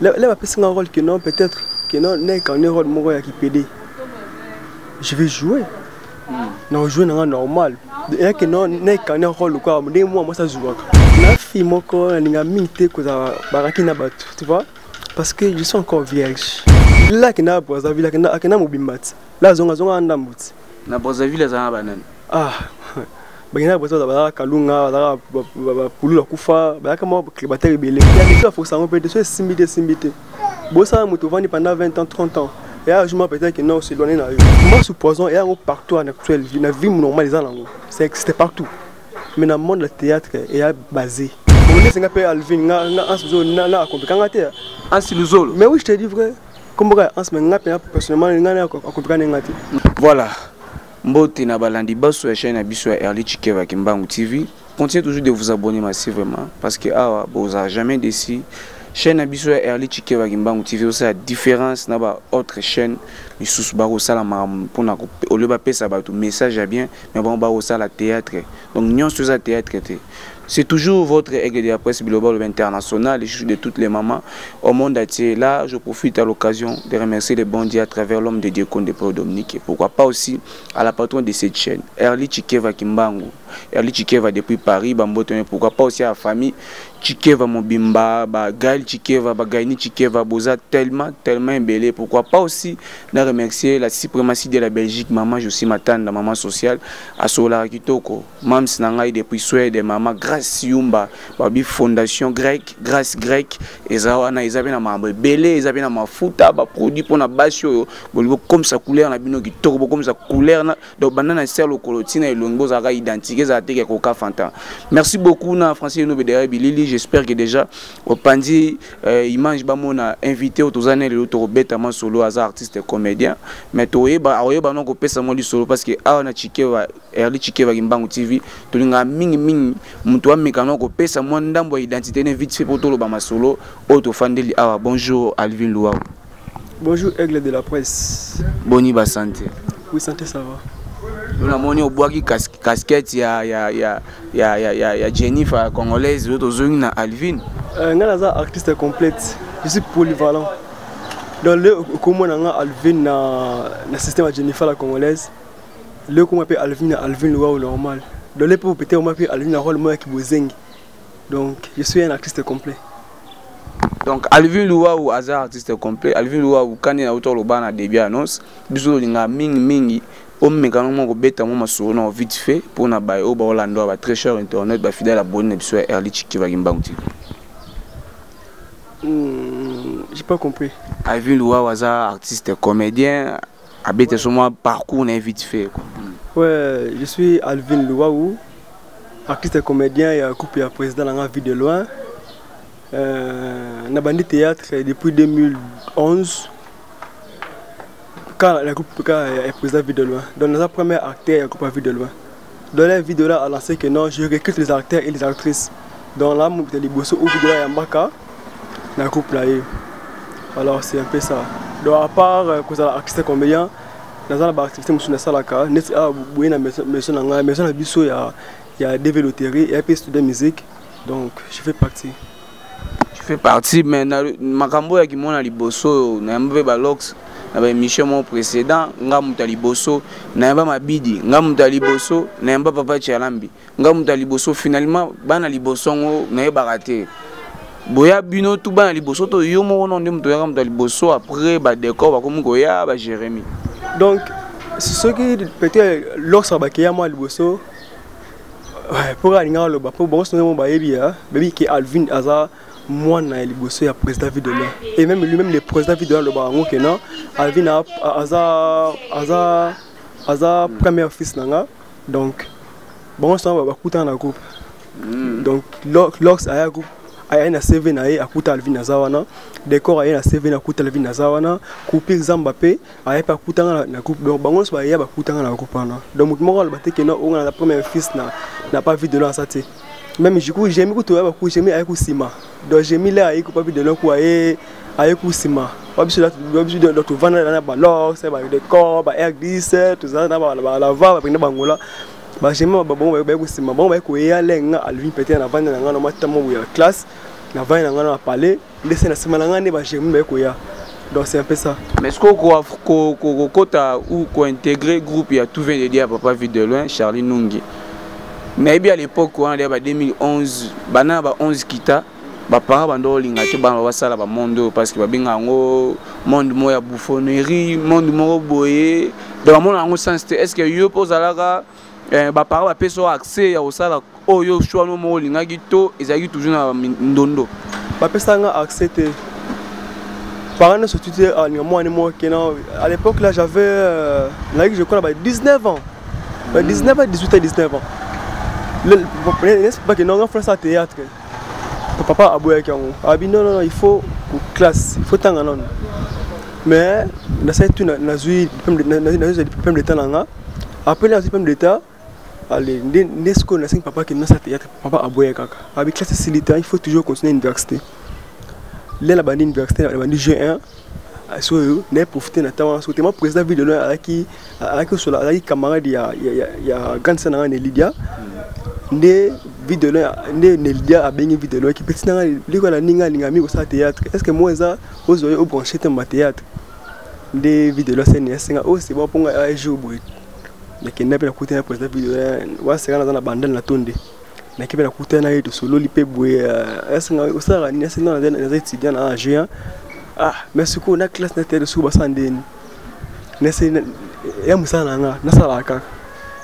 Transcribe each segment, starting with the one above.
Là, bapesi nga rôle que non, peut-être que non, na incarné rôle moko ya kipede, je vais jouer. Na jouer nanga normal. Eya que non, na incarné rôle lokola ndenge mwa mwasi azwaka na fille moko. Nalinga mingi te kozala baraki na bato, tu vois, parce que je suis encore vierge. La akenda Brazzaville, akenda mobimba ti la azonga, azonga ndambo ti. Na Brazzaville azala na banani? Ah, bakenda Brazzaville, bazalaka Kalunga, bazalaka bapululu akufa, bazalaka mwa célibataire ebele. Ya leki bafosa yango mpe te. So esimbi te, esimbi te. Bosala moto ovandi pendant 20 ans, 30 ans, eya jour peut-être que non, s'éloigner na yo. Moi, sous poison eya yango partout en actuelle vie. Na vie normale eza nango, ça existe partout, mais na monde ya théâtre eya basé. Onesenga mpe Alvin nga Anse na akomplikanga te. Anse Luzolo. Mais oui, je te dis vrai, komboka ya Anse, mais nga mpenza personnellement, nga na akomplika nga te. Voilà, mbote na balandi baso ya chaîne na biso ya Erli Chikeva Kimbangu TV. Continuez toujours de vous abonner massivement parce que awa boza jamais déçu. Chaîne na biso ya Erli Chikeva Kimbangu TV osala différence na ba autre chaîne misusu. Bakosala makambo mpona olie bapesa bato message ya bien, mais bango bakosala théâtre. Donc nyonso eza théâtre te. C'est toujours votre aigle de la presse globale internationale, et de toutes les mamans au monde entier. Là, je profite à l'occasion de remercier les bons dieux à travers l'homme de Dieu Konde Paul Dominique. Et pourquoi pas aussi à la patronne de cette chaîne, Erli Chikeva Kimbangu. Erli Chikeva depuis Paris, Bambote, pourquoi pas aussi à la famille Chikeva Mobimba, ba Gaël Chikeva, ba Gaïni Chikeva, Boza, tellement, tellement embellé. Pourquoi pas aussi de remercier la suprématie de la Belgique, maman Josie Matanda, maman sociale, à Solara Kitoko, Mams Nangai depuis Suède, maman Grâce Yumba, babi Fondation Grecque, Grâce Grecque, eza wana, eza bien na mambo ebele, eza bien na mafuta, ba produit pona basi oyo, bolingo comme sa couleur na bino kitoko, comme sa couleur na donc banda na ser lokolo tina elongi bozalaka identique, ezala te ke koka fanta. Merci beaucoup na Francis Enobe derrière bilili. J'espère que déjà opandi image bamona invité oyo toza na lelo. Tokobeta masolo, aza artiste comédien, mais toyeba akoyeba no kopesa mwa lisolo, parce que awa na Chikeva, Erli Chikeva Kimbangu TV, tolingaka mingimingi moto ameka no kopesa mwa ndambo ya identité ne vite fait mpo toloba masolo oyo tofandeli awa. Bonjour Alvin Luau. Bonjour Aigle de la presse. Boni ba santé? Oui, santé, ça va. Yo namoni obwaki casquette ya Jennifer congolaise, oyo tozongi na Alvin. Nga naza artiste complète, je suis polyvalent. Donc le okomona nga Alvin na système ya Jennifer la congolaise, le okoma mpe Alvin na Alvin Luau normal. Donc le mpe peut-être oma mpe Alvin na rôle moko ya kibozengi. Donc je suis un artiste complet. Donc Alvin Luau aza artiste complet. Alvin Luau kani na uto loba na début annonce biso tolinga mingi mingi omeka no moko beta mo masolo na vite fait mpona baye oyo baolanda ba très cher internet, ba fidèle abonné na biso ya Erli Chikeva Kimbangu TV. J'ai pas compris. Alvin Luau aza artiste comédien, abeta so mwa parcours na vite fait quoi. Ouais, je suis Alvin Luau, artiste comédien ya couple ya président nanga Vie de Loin. Na bandi théâtre depuis 2011 quand la groupe quand est président Vie de Loin. Donc nous premier acteur ya groupe Vie de Loin. Donc la Vie de Loin a lancé que non, je recrute les acteurs et les actrices. Donc là mon liboso ou Vie de Loin ya mbaka na groupe là. Alors c'est un peu ça. Donc à part kozala artiste comédien, naza na ba activité mosusu nasalaka neti awa boye na maison na ngai, maison na biso ya DV Loterie ya mpe studio musique. Donc je fais partie. Tu fais partie, mais na makambo ya kimona liboso oyo nayamba mpe balox na baémission moko précédent. Nga moto ya liboso nayamba Mabidi, nga moto ya liboso nayamba Papa Chalambi, nga moto ya liboso. Finalement bana liboso yango nayebaka te. Boya bino tu bana liboso to yo moko no nde moto oyaka moto ya liboso, après badécor bakomi koya, baJérémi? Donc soki peut-être lorsque bakeya mwa liboso mpo alingaka aloba mpo bango songo bayebi ya bayebi ke Alvin aza mwana ya liboso ya président Vie de Loin. Et même lui-même le président Vie de Loin alobaka yango ke non, Alvin aza premier fils na nga. Donc bango songo bakutana na groupe. Donc lox aya groupe, aye na CV na ye, akuta Alvin aza wana. Décor aye na CV na, akuta Alvin aza wana. Coupure Zamba mpe aye mpe akutanga na groupe. Donc bango nyonso baya bakutanga na groupe wana. Donc motu moko aloba te ke non, onga na premier fils na pas Vie de Loin aza te. Même du coup Jemi kutu oya baku Jemi aye kusima. Donc Jemi le aye kupa Vie de Loin ku aye kusima wa biso biso. Donc tovanda na balox, badécor, ba R10, tozala na balava bapenda bangola, bajemi bango baye kosima, bango baye koya lenga. Alvin peut-être na vanda na nga na matama ya classe. Navandi na ngai na palais, nde se na nsima na ngai nde bagermine baye koya. Donc c'est un peu ça. Mais est-ce que kokota ou kointégrer groupe ya Tout vient de Dieu ya Papa Vue de Loin, Charlie Nungi, nayebi à l'époque wana ya ba 2011, bana ba 11 kita, baparent bando olinga te bana basala bamonde oyo, parce que babenga yango monde moko ya bouffonnerie, monde moko boye, donc bamona yango sens te. Est ce que yo mpo ozalaka, baparent bapesa yo accès ya kosala oyo choix no moko olingaki, to ezalaki toujours na ndondo? Bapesaka nga accès te. Parent nyonso tu te alinga mwana moko kena. À l'époque là, j'avais nayaki, je crois, na ba 19 ans, ba 19 à 18 à 19 ans. N'est-ce pas que non, nga France théâtre, papa aboyaki yango, abi non, non, non, il faut classe, il faut tanga nano. Mais nasali tu, nazwi diplôme d'état na nga. Après nazwi diplôme d'état, allez, nde sikoyo nasengi papa ke nasala théâtre. Papa aboya kaka, abi classe esili te, il faut toujours continuer université. Nde na bandi université, na bandi G1. Soyo naye profite na ntango wana, soki tema président Vue de Loin azalaki osola, azalaki camarade ya grande sœur na ngai Nelidia. Nde Vue de Loin, nde Nelidia abengi Vue de Loin ki petit na ngai likola ndenge alinga mingi kosala théâtre, est ce que moi eza ozwa ye obranche te ma théâtre? Nde Vue de Loin aseni asenga oyo, c'est bon mponga un jour boye nakenda mpe nakutana président Vue de Loin waseka, naza na bandal na tonde, nake mpe nakutana na ye, tosololi mpe boye. Asenga osalaka nini? Asenga naza étudiant na G1. Ah, mais sikoyo na classe na théâtre sikoyo basala ndeni? Nese ya mosala na nga nasalaka kaka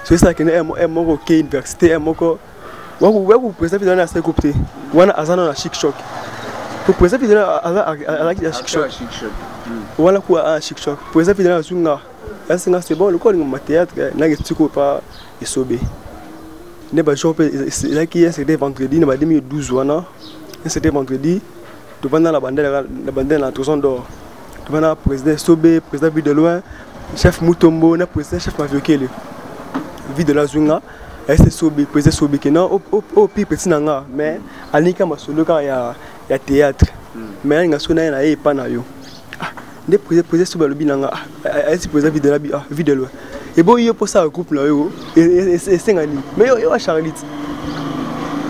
so esalaka ne moko ke université moko waku. Président Vue de Loin asali groupe te wana, aza nano na Chic Choc. Po président Vue de Loin azalaki na Chic Choc wana, kuwa na Chic Choc. Président Vue de Loin azwi nga, asinga c'est bon, lokola olinga ma théâtre, nake sikoyo pa esobe. Nde bajour mpe ezalaki un certain vendredi na ba 2012 wana, un certain vendredi tovanda na bandele na Toison d'Or, tovanda président Esobe, président Vue de Loin, chef Mutombo na président chef Maviokele. Vue de Loin azwi nga, ayesi Esobe, président Esobe ke non, oyo pi petit na nga, mais alingi kaka masolo kaka ya théâtre, mais alinga soki naye na ye epa na yo. Nde président Esobe alobi na nga, ayesi président Vue de Loin, ah, Vue de Loin eboyi yo mposala groupe na yo esenga nini? Mais yo wa Charlotte.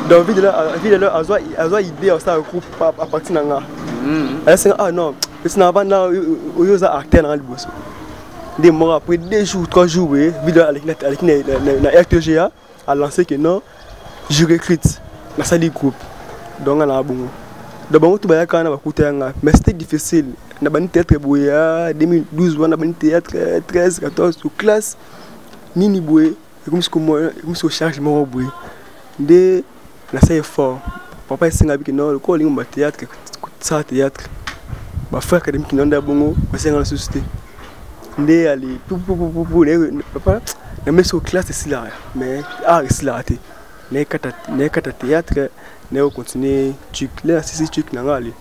Donc Vue de Loin azwa idée ya kosala groupe à partir na nga. Ayesenga ah non, petit na banda oyo oza acteur na nga liboso. Nde moko après 2 jours, 3 jours boye, Vue de Loin aleki na RTGA, alancé que non, je recrute, nasali groupe. Donc nga na bongo, donc bango tu bayaka wana, bakuta yanga. Mais c'était difficile na bandi théâtre boye ya 2012 wana, bandi théâtre 13, 14 to classe nini boye, ekomi siko charge moko boye. Nde nasala effort, papa esenga biki non, lokola olingi ba théâtre, sala théâtre. Bafrère académique na nde ya bongo basenga lisusu te. Nde ale pupupupu, papa namesi siko classe esilaka, mais art esilaka te. Nayekata théâtre, naye kocontinue truc le nasisi truc na nga. Ale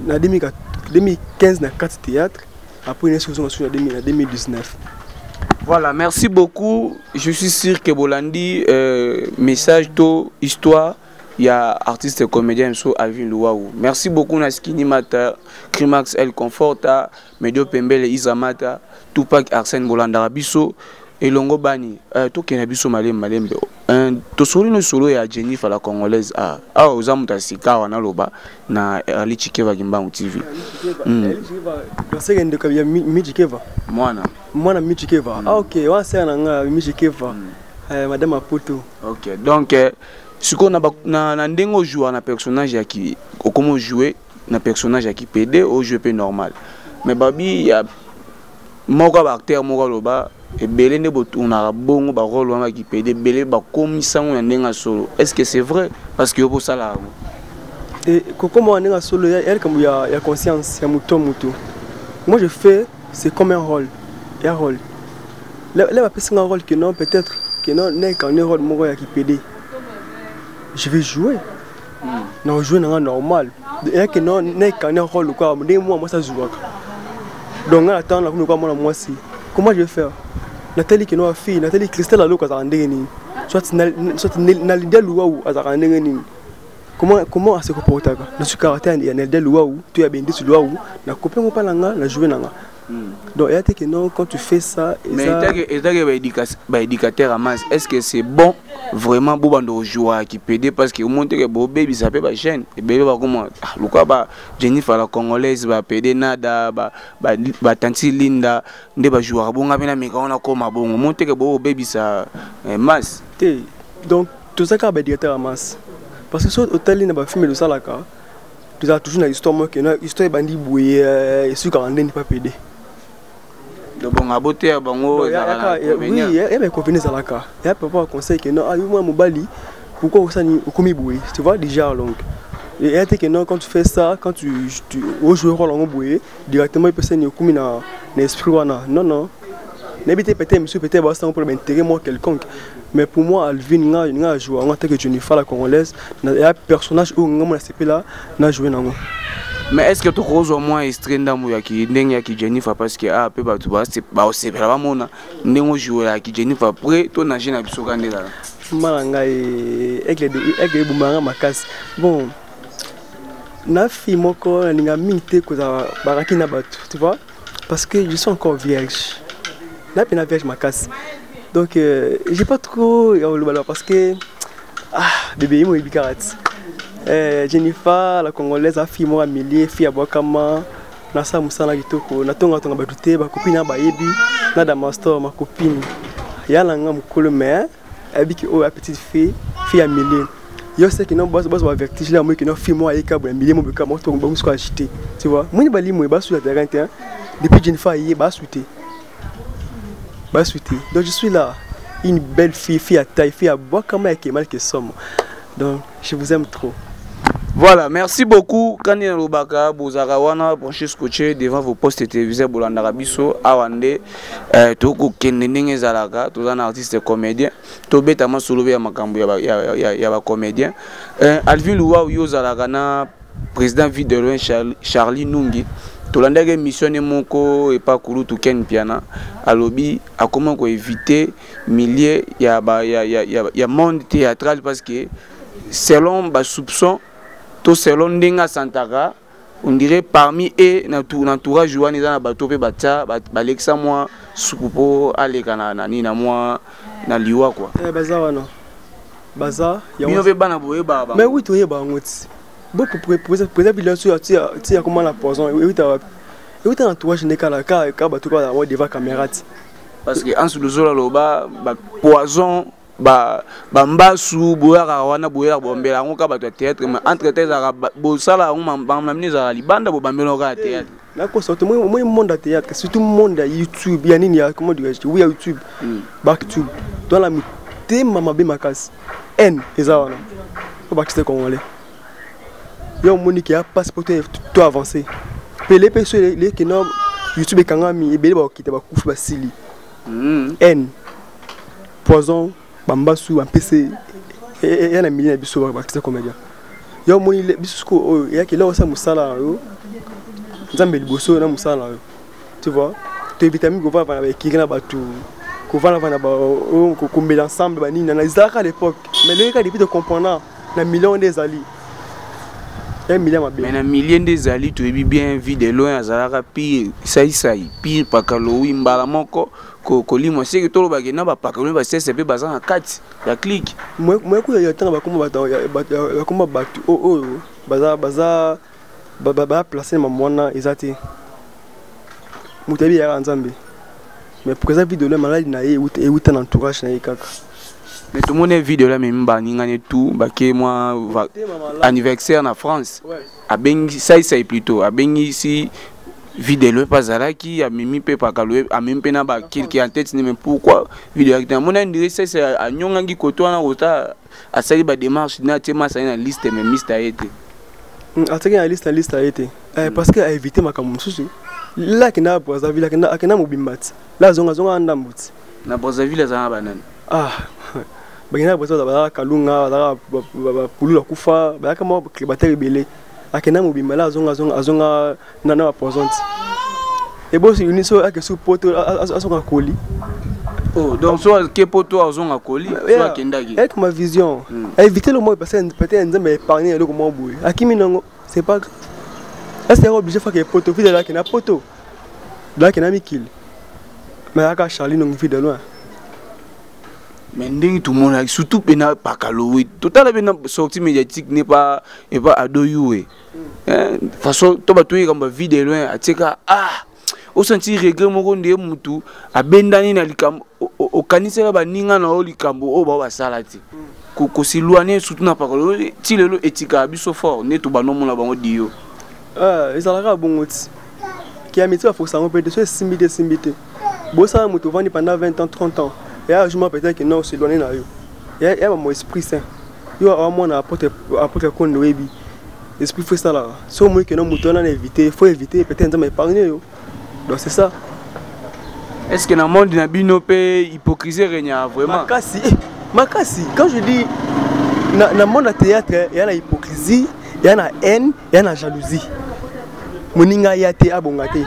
na 2015 na kati théâtre, après nesi kozonga su na 2019. Voilà, merci beaucoup. Je suis sûr que Bolandi, message to histoire, il y a artiste et comédien so Alvin Luau. Merci beaucoup Naskini Mata, Crimax El Conforta, Medio Pembele Isamata, Tupac Arsène Bolanda Biso, Elongo Bani, tokende biso malembe malembe. Tosoli no solo ya Jennifer la Congolaise, ah ah, oza moto ya sika wana loba na Ali Chikeva Kimbangu TV. Baseke ndeko ya Michikeva. Mwana. Mwana Michikeva. Ah OK, wana sera na nga Michikeva. Madame Apoto. OK, donc sikoyo na ndenge ojoua na personnage ya ki, okoma ojoue na personnage ya kipede, ojoue mpe normal, mais babi ya moko ya baacteur moko aloba ebele nde botournaka bongo barole wana bakipede ebele bakomisango na ndenge ya solo. Est ce que c'est vrai? Parce que yo bosala yango. Kokoma na ndenge ya solo ya likambo ya conscience ya moto moto. Moi je fais, c'est comme un rôle ya rôle là, bapesi nga rôle que non, peut-être que non, naincarne rôle moko ya kipede, je vais jouer na jouer nanga normal. Eyake non, naincarne rôle kwa ndenge mwa mwasi azwaka. Donc nga natanga nakomi kwa mwana mwasi, comment je vais faire? Natali ke no afille, natali Christelle Aloko azalaka ndenge nini, soit na Lidia Luau azalaka ndenge nini, comment ase comportaka. Nazwi caractère ya Neldia Luau to ya Bendisi Luau, nakope yango mpa na nga, na joue na nga. Donc eya te que non, quand tu fais ça. Mais etake baéducateur ya masse, est ce que c'est bon vraiment bobanda ojouaki pédé? Parce que omoni teke bobebisa mpe bachaîne ebele, bakoma luka ba Jennifer la Congolaise, bapédé nada, batanti Linda nde bajouaka bonga mpe na meka wana koma bongo. Omoni teke bobebisa masse. Te, donc toza kaka baéducateur ya masse, parce que so otali na bafilme tosalaka, tozala toujours na histoire moko na histoire ebandi boye, esukaka ndeni pa pédé. Bonga boteya bango. Oui, ya bainconvénient ezalaka ya papa conseil que non, ah, yo mwana mobali, pourquoi osani okomi boye? Tu vois déjà. Donc eya te que non, quand tu fais ça, quand tu ojouer rôle yango boye, directement epesani okomi na esprit wana. Non, non, nayebi te, peut-être monsieur, peut-être basango mpona baintérêt moko quelconque, mais pour moi, Alvin, nga ajoue yango en tant que Jennifer la Congolaise, ya personnage oyo nga mona sepela na jouer nango. Mais est ce que tokozwa mwa extrait ndambo yaki ndenge yaki Jennifer? Parce que ah, mpe bato baosepela bamona ndenge ojouelaki Jennifer, après to nage na biso ka nde ezala. Ma na ngai, aigle ebomaka makasi. Bon, na fille moko nalinga mingi te kozala baraki na bato, tu vois, parce que je suis encore vierge, na mpe na vierge makasi. Donc j'ai pas trop ya kolobaloba, parce que ah, bébé ye moyebi kaka ti Jennifer la Congolaise, afille moko amelie, fille abwakama, nasala mosala kitoko, natongatonga bato te, bacopine na bayebi na Damastor, ma copine ya na nga mokolo, mais ayebiki oyo ya petite fille, fille ya milie yo seki no bazo bazo bavertige la moki no fille moko ayeka boye milie mobeka moko tongo bango siko agité, tu vois, moni balimwe basu ya terrain te. Depuis Jennifer aye, basu te, basu te. Donc je suis là, une belle fille, fille à taille, fille à bwakama ya kemal ke somo. Donc je vous aime trop. Voilà, merci beaucoup. Kandi na lobaka, bozaka wana branché, scotché devant vos postes téléviseurs, bolandaka biso awa nde tokokende ndenge ezalaka. Toza na artiste comédien, tobeta masolo ya makambo ya bacomédien. Alvin Luau, yo ozalaka na président Vie de Loin Charlie Nungi. Tolandaki émission ne moko epa kulutu Ken Piana, alobi akoma koéviter milieu ya monde théâtral, parce que selon basoupçon to selon ndenge asantaka, on dirait parmi eux, na entourage wana, eza na bato mpe batia balekisa mwa suku mpo aleka na nini, na mwa na liwa quoi. Eh, baza wana, baza. Bino mpe bana boyebaka? Mais oui, toyeba yango ti bo président video so ti akoma na poison, euta wapi? Euta na entourage nde kala ka bato kaka mo devant caméra ti. Parce que Ansu Luzola aloba bapoison, bambasu boyaka wana, boyaka bombela yango kaka bato ya théâtre, mais entre temps ezalaka bosala yango makambo na bino, ezalaka libanda, bobambela kaka ya théâtre. Nakosa te, moi monde ya théâtre, surtout monde ya YouTube, ya nini, ya comment dirais-je, oui, ya YouTube, ba YouTube toala mitema mabe makasi, haine eza wana po baartiste congolais. Yo omoni ke ya passe po to avancer pele mpe so eleki na YouTube ekangami, ebele bakokita, bakufi, basili. Haine, poison, bambasu, bampese eya na milieu na biso baartiste comédien. Yo omoni biso sikoyo oyo eyaki eloko osala mosala na yo, Nzambe liboso na mosala na yo, tu vois. Toevita mingi kovanda na baekiri na bato, kovanda kombela ensemble banini na ezalaka à l'époque, mais lelo depuis tocomprendre na million nde ezali ya milieu mabe. Mais na milieu nde ezali, toyebi bien, Vie de Loin azalaka pire, saisai pire, pakalowi mbala moko kolimwa. Seke tolobaki na bapakalowi, basese mpe baza na kati ya clique. Moye kuya ya ntanga bakoma bato oyo baza baplace na mama wana eza te. Moto ayebi yaka Nzambe, mais président Vie de Loin, maladi na ye euta na entourage na ye kaka. Mais tomoni video la memi baningani tout bake mwa anniversaire na France, abengi saisai, plutôt abengisi Vie de Loin mpe azalaki, amemi mpe pakalo, amemi mpe na bakilki en tête. Mais pourquoi video yaki te? Namoni andire saisai anyongaki koto wana, kota asali badémarche na atie masali na liste, mais miste aye te. Atiaki na liste aye te, parce que aévite makambo mosusu. La akenda Brazzaville, akenda mobimba ti la azonga ndambo ti. Na Brazzaville azala na banani? Ah, bakenda Brazzaville, bazalaka Kalunga, bazalaka bapululu akufa, bazalaka mwa célibataire ebele. Akenda mobimba la azonga na bapoison ti ebosi uni so ake su poto azonga koli. Oh, donc so ake poto azonga koli, so akendaki. Avec ma vision, éviter le mot, parce que peut-être Nzambe épargné eloko moko boye, akimi nango, c'est pas grave. Est-ce que obligé fake poto? Fidèle akenda poto. Donc na mikili mais aka Charlie nongi vie de loin. Mais ndenge tomonaki, surtout mpena Pakalowe, totala mpe na sortie médiatique ne pa epa Adoyue, façon to bato oyekamba Vie de Loin atieka, ah, osentir regret moko nde mutu abendani na likambo, okanisela baninga na yo likambo oyo bao basala te, kos'éloigner, surtout na Pakalowe. Ti lelo etikaka biso fort nde tobandomona bango dio. Ezalaka bongo ti ki amitié bafosa yango mpe te. So esimbi te, esimbi te. Bosala moto ovandi pendant 20 ans, 30 ans, eya jour peut-être que non, os'éloigne na yo, ya bamo esprit saint yo awamona apôtre Konde. Oyebi esprit faut esalaka so omoi ke no moto wana na éviter, faut éviter, peut-être Nzambe épargne yo. Donc c'est ça. Est ce que na monde na bino mpe hypocrisie régnaka vraiment? Makasi, makasi. Quand je dis na monde ya théâtre, eya na hypocrisie, eya na haine, eya na jalousie. Moninga aya te, abonga te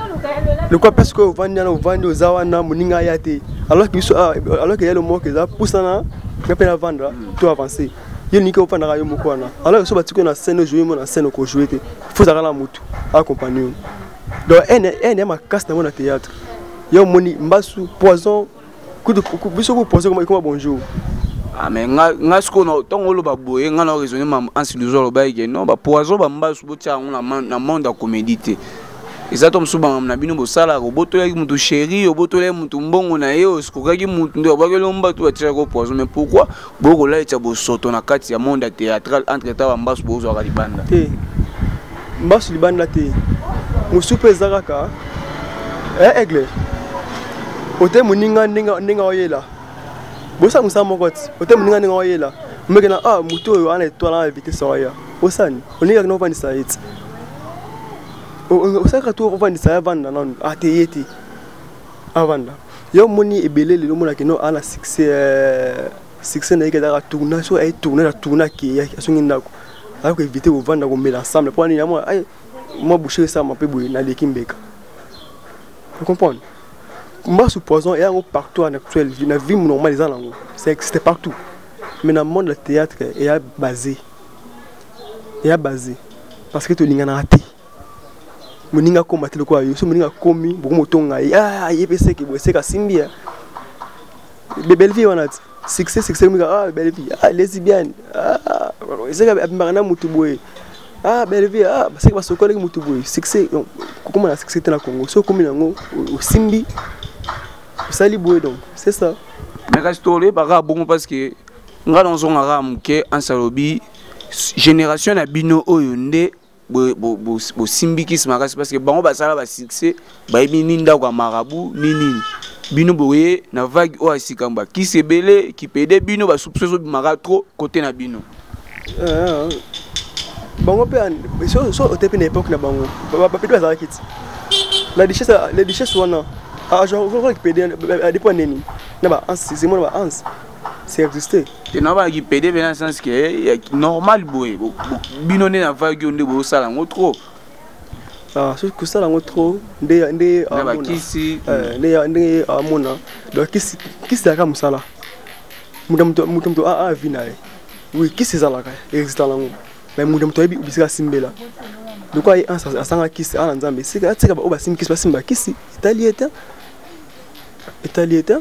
lokwa, parce que ovandi wana, ovandi, oza wana, moninga aya te, alors que biso, alors que ya moko eza pusana nga mpe navanda to avance. Yo lingi ofandaka yo moko wana, alors que so batiki yo na scène, ojoue mo na scène, okojoue te. Faut ozalaka na motu accompagne yo. Donc haine ya makasi nango na théâtre. Yo omoni mbasu poison kutu biso ku poison ekoma bonjour. Ah, mais nga sikoyo, ntango oloba boye, nga na raisonner ma Ansi Luzo alobaki ke non, bapoison, bambasu, botia yango na monde ya comédie te. Eza to mosusu bamamu na bino bosalaka, obotolaki mutu chéri, obotolaki mutu mbongo na ye, osikokaki mutu nde obwakeli mbatu, batiaki poison. Mais pourquoi bokolalisa bosoto na kati ya monde ya théâtral? Entre temps bambasu bozwaka libanda. Te, mbasu libanda te. Mosusu mpe eza kaka aigle ote moninga ndenge oyela bosala mosala moko ti ote moninga ndenge oyela omeke na ah, motu oyo ana étoile ana vitesse oya osani olingaki na ovandisa ye ti osalaka to ovandisa ye, avanda nanu ate ye te, avanda. Yo omoni ebele lelo omonaki no ana succès, succès na ye ezalaka tourna. So aye tourne na tourne, akei, asongi ndako, aza koéviter kovanda komela ensemble. Mpo nini? Mwa boucher esalama mpe boye naleki mbeka. Comprendre mbasu poison eyango partout en actuel na vie normale eza nango, ça existe partout, mais na monde ya théâtre eya basé parce que tolinganaka te. Moninga akóma te lokola yo. So moninga akomi, bokomotonga ye, ah, ye mpe seke boye, seke asimbi ya belle vie wana ti succès, succès mika, ah, belle vie, ah, lesbienne, ah, eseka abimaka na mutu boye, ah, belle vie, ah, baseki basokolaki mutu boye. Succès kokóma na succès te na Congo. So okomi nango, osimbi, osali boye. Donc c'est ça. Mais kasi toyebaka bongo parce que nga nazongaka moke. Ansi alobi génération na bino oyo nde bosimbikisi makasi, parce que bango basala basuccès, bayebi ni ndako ya marabu ni nini. Bino boye na vague oyo ya sika, bakisi ebele kipede bino, basoupçon ezobimaka trop côté na bino. Bango mpe so ote mpe na époque na bango, bapede bazalaki ti la duchesse, la duchesse wana kipede adepo nini na baanse zemo na baanse, c'est existé. Te, na bana kipede mpe na sens ke normal boye, bino nde na vague oyo nde bosala yango trop. Soki kosala yango trop nde na bakisi. Ndenge amona. Donc kisi ezalaka mosala, moto moto avi na ye. Oui, kisi ezalaka, exista nango, mais moto moto ayebi bisika asimbela. Lokola ye asanga kisi ana Nzambe, esika atika baoyo basimbi kisi, basimba kisi, etali ye te, etali ye te.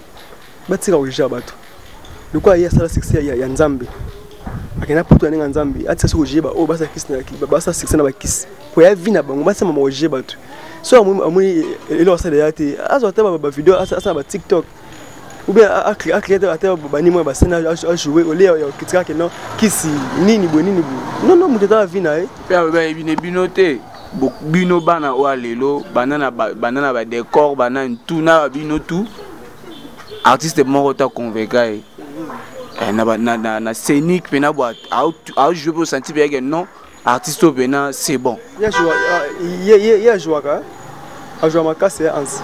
Batika kojuger bato. Lokola ye asala succès ya Nzambe, akenda poto ya ndenge ya Nzambe, atika soki kojuger baoyo basala succès na bakisi po ya vie na bango. Basala kojuger bato. So amoni eloko asala ya te, azwa ata bavideo, asala ba TikTok ou bien acréer ata banimo ya bascène, ajoue olie ya kritikaka ke non, kisi nini boye, nini boye. Non, non, moto ata vie na ye. Mpe bayebi ne bino te. Bino bana oyo lelo banda na badécor, bana tu na bino tu artiste moko ta convaincre ye na scénique mpena bo ajoue mpe osanti mpe ke non, artiste oyo mpena c'est bon. Ye ajouaka, ajoua makasi ya Anse.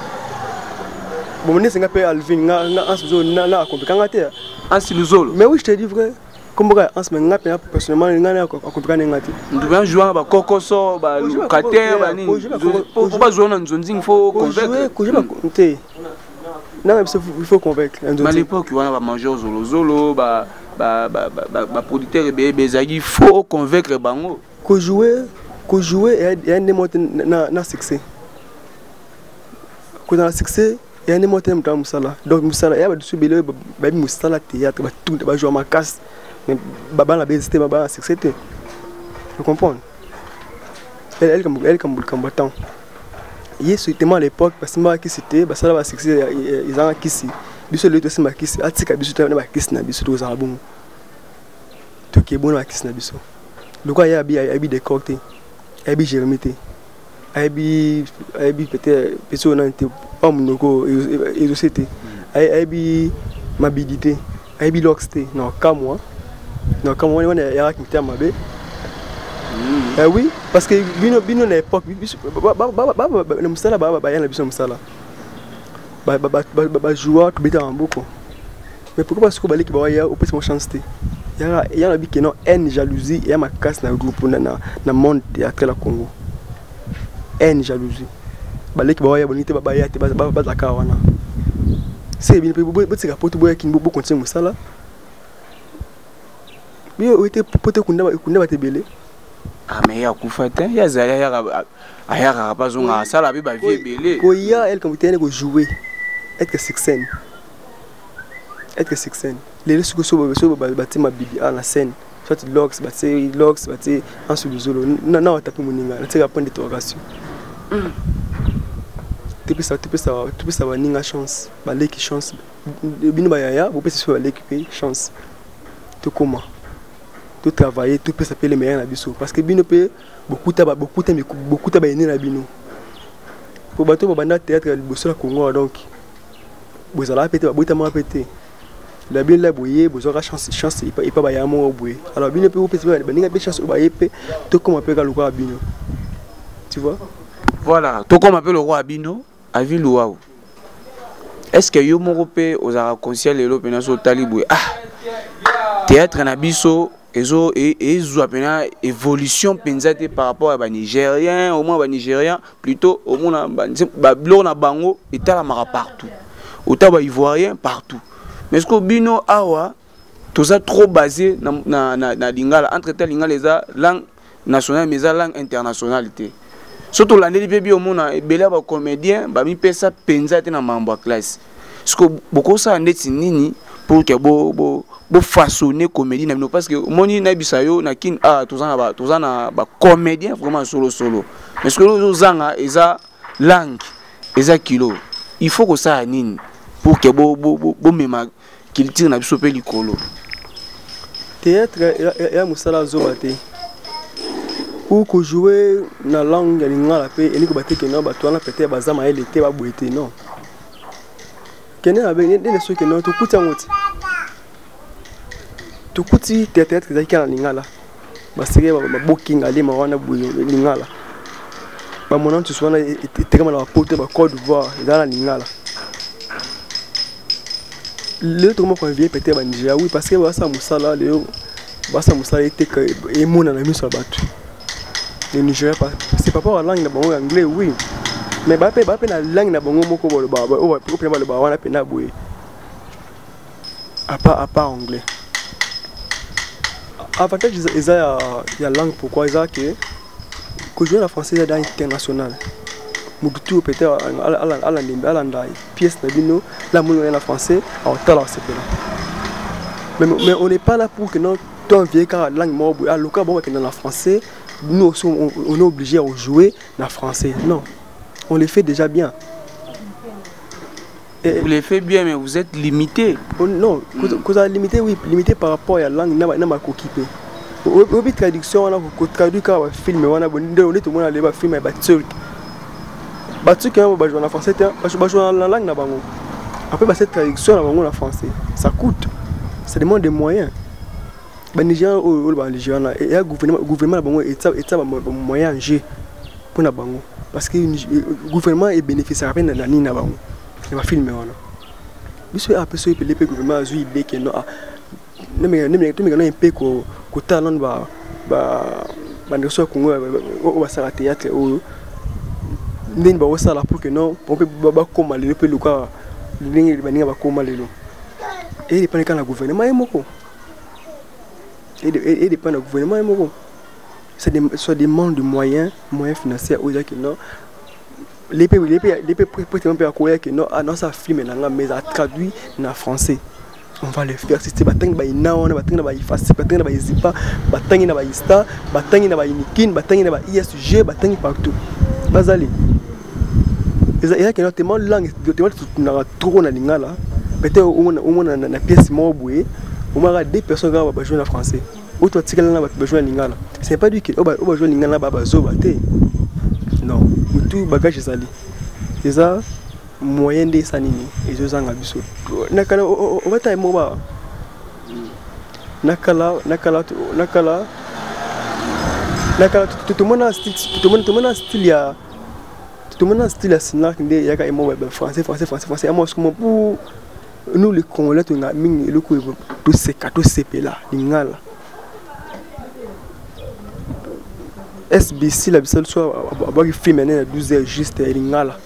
Bon, nesi nga mpe Alvin, nga Anse zo na akomplika te. Anse Luzolo. Mais oui, je te dis vrai, komboka ya Anse, mais nga mpenza personnellement, nga na akomplika ne nga te. Mutu mpenza joua na bakokoso, balocataire, banini, po bazwa na nzonzingi, faut convaincre. Te, nanga biso il faut convaincre. Mais à l'époque wana, bamajor Zolozolo, baproducteur ebele ezalaki, faut convaincre bango. Kojouer, kojouer eya nde moko te na succès. Kozala succès eya nde moko te, moto ya mosala. Donc mosala eya badusu ebele oyo bayebi mosala théâtre, batunda, bajwa makasi, mais babana bezi te, babana succès te. Comprendre likambo ya temps. Ye tellement à l'époque basimbaka kisi te, basala basuccès ezanga kisi. Biso lelo tosimba kisi, atika biso te na bakisi na biso. Tokozala bongo, tokee bongo na bakisi na biso. Lokola ye ayebi décor te, ayebi Jérémi te, ayebi peut-être pesi oyo nani te, pa monoko ezose te, ayebi Mabidi te, ayebi Lox te. Na kamwa, na kamwa wana yalaki mitema mabe. Eh oui, parce que bino na époque na mosala, baya na biso na mosala, bajoueur, tobetaka maboko. Mais pourquoi? Parce que baleki bawaya, opesi mo chance te. Ya na bike non, haine, jalousie eya makasi na groupe, na monde théâtre la Congo. Haine, jalousie, baleki bawaya, bolingi te baya te, bazalaka wana. Se bino mpe botika poto, boyaki bocontinue mosala. Biyo oyo te, po te kunda bato ebele. Ah, mais ye akufa te, ye azali, ayakaka mpe azonga, asala mpe bavie ebele. Koya elkambo te, yane kojouer, être sur scène, être sur scène. Lelo soki so batie Mabidi a na scène, soit Lox, batie Lox, batie Ansu Luzolo na watapi moninga, natika point d'interrogation. Topesa baninga chance, baleki chance. Bino bayaya, bopesa biso baleki mpe chance. Tokóma totravaille, topesa mpe le meilleur na biso, parce que bino mpe bokuta bayene na bino, po bato babanda théâtre ya liboso ya Congo. Donc bozalaka mpe te, babotamaka mpe te na bino. La boye bozwaka chance epa baya moko boye. Alors bino mpe bopesa baninga mpe chance oyo baye mpe, tokóma mpe ka lokola bino, tu vois. Voilà, tokóma mpe lokola bino. Avi Luau, est ce que yo moko mpe ozalaka conscient lelo mpena so otali boye, ah, théâtre na biso ezo ezwa mpena évolution mpenza te par rapport ya Banigérien? Au moins Banigérien plutôt, omona babiloko na bango etalamaka partout, ota Baivoirien partout. Mais ce que bino awa toza trop basé na lingala. Entre temps, lingala eza langue nationale, mais eza langue internationale te. So tolandeli mpe bi, omona ebele ya bacomédien bamipesa mpenza te na mambo ya classe. Parce que bokosala ndeti nini pour que bofaçonne comédie na bino? Parce que omoni, nayebisa yo, na Kine ah, toza na bacomédien vraiment solo solo, mais soki ozozanga eza langue, eza kilo. Il faut kosala nini pour que bomema culture na biso mpe likolo? Théâtre ya mosala azoba te pour kojouer na langue ya lingala mpe elingi koba te kende bato wana peut-être baza mayele te, baboye te. Non, kende na ndenge soki no tokuti yango ti tokuti théâtre ezalaki kaka na lingala. Baseke babokinga lema wana boye lingala, bamona nsusu wana etekama na bapoto, baCôte d'Ivoire, ezala na lingala. Lelo tokoma koenvier peut-être Banigeria, oui, parce que basala mosala. Lelo basala mosala eteka, emonana miso ya bato. Le Nigeria, c'est par rapport à langue na bango, anglais, oui, mais bape na langue na bango moko baloba, oyo mpena baloba wana mpena boye, à part anglais. Avantage eza ya langue. Pourquoi? Eza ke kojouer na français eza da international. Motu tu peut-être alanda pièce na bino la moni oya na français, aotala, asepela. Mais on n'est pas là pour que non, toenvier kaka langue moko boye aloka bango bakenda na français, nous aussi on est obligé à jouer na français. Non, on le fait déjà bien. Et, vous le faites bien, mais vous êtes limité. Oh, non, kozala limité, oui, limité par rapport à la langue na makoki mpe. Oyebi traduction wana, kotraduire kaka bafilm wana nde tomona le bafilm ya Baturc. Baturc wana bajoua na français te, bajoua na langue na bango. Après basala traduction na bango na français. Ça coûte, ça demande des moyens. Banigérien oyo oyo Banigérien na eya gouvernement na bango etia bamoyen en jeu mpona bango, parce que gouvernement ebénéficiaka mpe na nini na bango, na bafilm wana. Biso ape so epele mpe gouvernement azwi idée ke no, tomeka na mpe kotala nano bandeko so ya Congo oyo basala théâtre oyo, ndeni bakosala pour que non, mpe bakóma lelo mpe luka ndenge baninga bakóma lelo. Edépendre kaka na gouvernement ye moko, edépend na gouvernement ye moko. Ça demande de moyens, moyens financiers oyo ezaki non. Lepe lepe lepe prêtement mpe akoya ke non, ah non, ça film na nga mais a traduit na français. On va le faire. Si batangi ba ina wana, batangi na ba ifasi, batangi na ba izipa, batangi na ba ista, batangi na ba unikin, batangi na ba ISG, batangi partout. Bazali eza ke tellement langue, tellement tunaka trop na lingala. Peut-être omona na pièce moko boye, omonaka deux personnes kaka bajoue na français, oyo toatikala na bato bajoue na lingala. C'est pas dit que oyo bajoue na lingala na bazoba te. Non, mutu bagage ezali, eza moyen nde esa nini ezozanga biso. Nakala obata mo ba nakala nakala nakala nakala, tomona style ya Sinark nde eyaka emo français, français, français, français amo sikomo. Pour nous les Congolais, tonga mingi eloko toseka, tosepela lingala. SBC la biso so abwaki film ane na 12 heures juste ya lingala,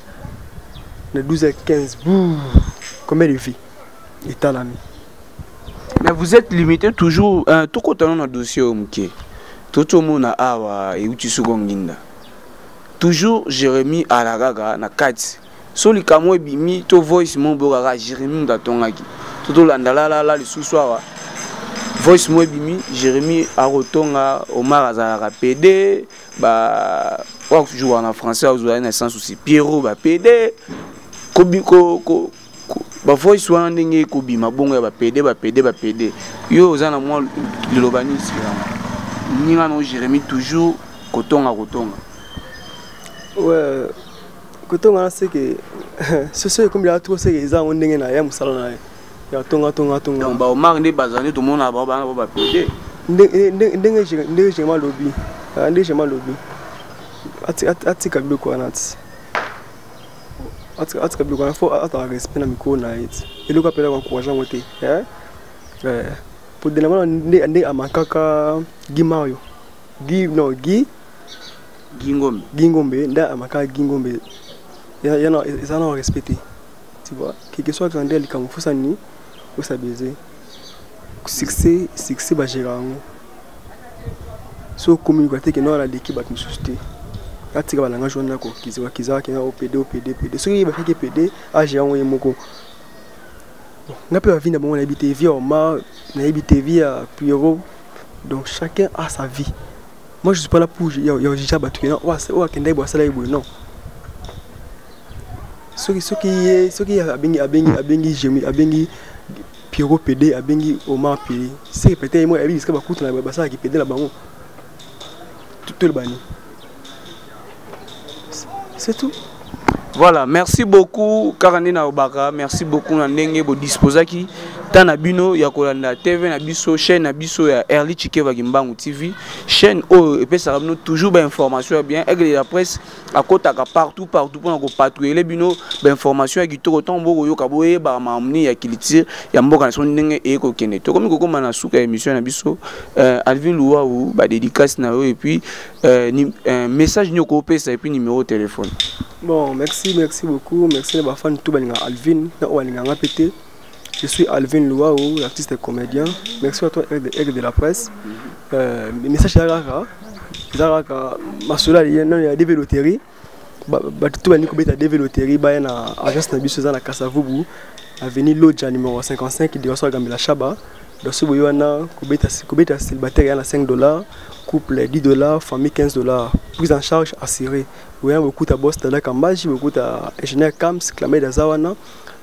na 12h15, combien de vie etalami? Mais vous êtes limité toujours. Tokotana na dossier oyo moke totomona awa euti soko nginda. Toujours Jérémie ala kaka na kati. So likambo ebimi to voice mo boyo kaka Jérémie moto atongaki to tolanda lalala lisusu awa, voice mo ebimi, Jérémie akotonga Omar azalaka PD, ba oyo toujours na français azwali na sens aussi Pierrot ba PD ko ko bavoice wana ndenge ekobima bongo ya bapd bapd bapd. Yo oza na mwa liloba nini yango ninga na Jérémie toujours kotonga kotonga? Ouais, kotonga na seke soso ekomi ya trop, seke eza yango ndenge na ye, mosala na ye ya tonga tonga tonga. Donc baOmar nde bazala nde tomona bao bana bao bapd. Ndenge Jérémie alobi, ndenge Jérémie alobi, atika biloko wana ti atika biloko wana. Fo atala respect na mikolo na ye ti eloko apela koencourage yango te. Po de namona nde amakaka Guy Mario, Guy, non, Guy. Guy Ngombe. Guy Ngombe nde amakaka Guy Ngombe, eza na respect te. Tu vois, quelque soit nde likambo fosa nini osabeze succès, succès bagéra yango. So okomi te ke no aleki bato mosusu te, atika balangage wana kokiza akenda opd opd pd. Soki bafaki pd, agéra yango ye moko. Nga mpe bavie na bango nayebi te, vie ya Omar nayebi te, vie ya Pierrot. Donc chacun a sa vie. Moi, je suis pas là pour ya juger bato ke oyo akendaki boye, asalaki boye. Non, soki ye soki abengi Jérémie, abengi Pierrot PD, abengi Omar PD, c'est peut-être ye moko ayebi bisika bakutana basalaki PD na bango. Tolobani, c'est tout. Voilà, merci beaucoup kaka nde nalobaka. Merci beaucoup na ndenge bodisposaki temps na bino ya kolanda TV na biso, chaîne na biso ya Erli Chikeva Kimbangu TV, chaîne oyo epesaka bino toujours bainformation ya bien. Aigle de la presse akotaka partout partout mpona kopatrouiller bino bainformation ya kitoko. Ntango bokoyoka, boyebaka makambo nini ya culture ya mboka na biso ndenge eye kokende. Tokomi kokóma na suka ya émission na biso. Alvin Luau, badédicace na yo et puis message nini okopesa et puis numéro téléphone. Bon, merci, merci beaucoup. Merci na bafan tout balinga Alvin na oyo balinganga mpe te. Je suis Alvin Luau, artiste et comédien. Merci à toi, Aigle de la presse. Message eza kaka masolo nano ya DV Loterie. Bato to balingi kobeta DV Loterie, baya na agence na biso, eza na Kasavubu, avenue Lodja numéro 55, direction ya Gambela Shaba. Donc soki boye wana kobeta célibataire ya na 5 dollars, couple 10 dollars, famille 15 dollars, prise en charge assurée. Boya bokuta boss Dada Kambaji, bokuta ingénieur Kams Clamed aza wana.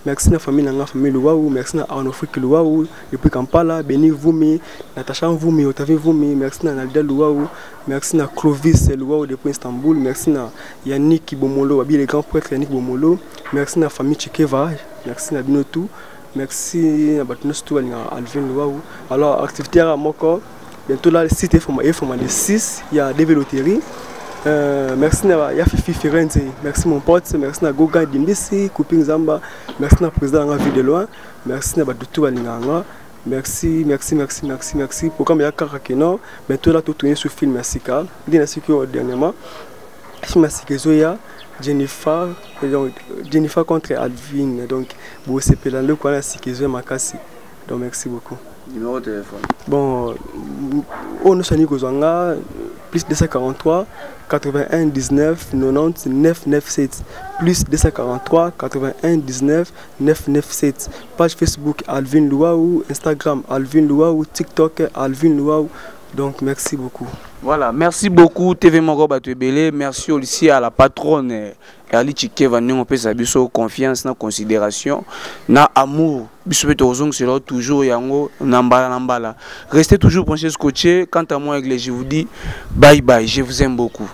Merci na famille na nga, famille Luau. Merci na Arnaud Friki Luau depuis Kampala, Beni Vumi, Natacha Vumi, Otavi Vumi. Merci na Nalida Luau. Merci na Clovis Luau depuis Istanbul. Merci na Yannick Bomolo, Abi le grand prêtre Yannick Bomolo. Merci na famille Chikeva. Merci na bino tout. Merci na bato nyonso tout balingaka Alvin Luau. Alors, activité yaka moko bientôt là, site efoma le 6 ya DV Loterie. Merci na ya Fifi Firenze, merci mon pote, merci na Goga Dimbisi, Kuping Zamba, merci na président nga Vie de loin, merci na bato tout balingaka nga. Merci, merci, merci, merci, merci. Programme ya kaka keno bientôt là, totourne sur film ya sika nde na siki oyo. Dernièrement, film ya sika ezoya, Jennifer, donc Jennifer contre Alvin. Donc bosepela ndeko wana ya sika ezoya makasi. Donc merci beaucoup. Numéro de téléphone. Bon, oyo nyonso alingi kozwa nga, plus 243. 81 19 90 997, plus 243 81 19 997. Page Facebook Alvin Luau, Instagram Alvin Luau, TikTok Alvin Luau. Donc merci beaucoup. Voilà, merci beaucoup TV Moko bato ebele, merci aussi à la patronne Erli Chikeva ndenge opesa biso confiance na considération na amour. Biso pe tozongisela toujours yango na mbala na mbala. Restez toujours branchés, scotchés. Quant à moi, Aigle, je vous dis bye bye, je vous aime beaucoup.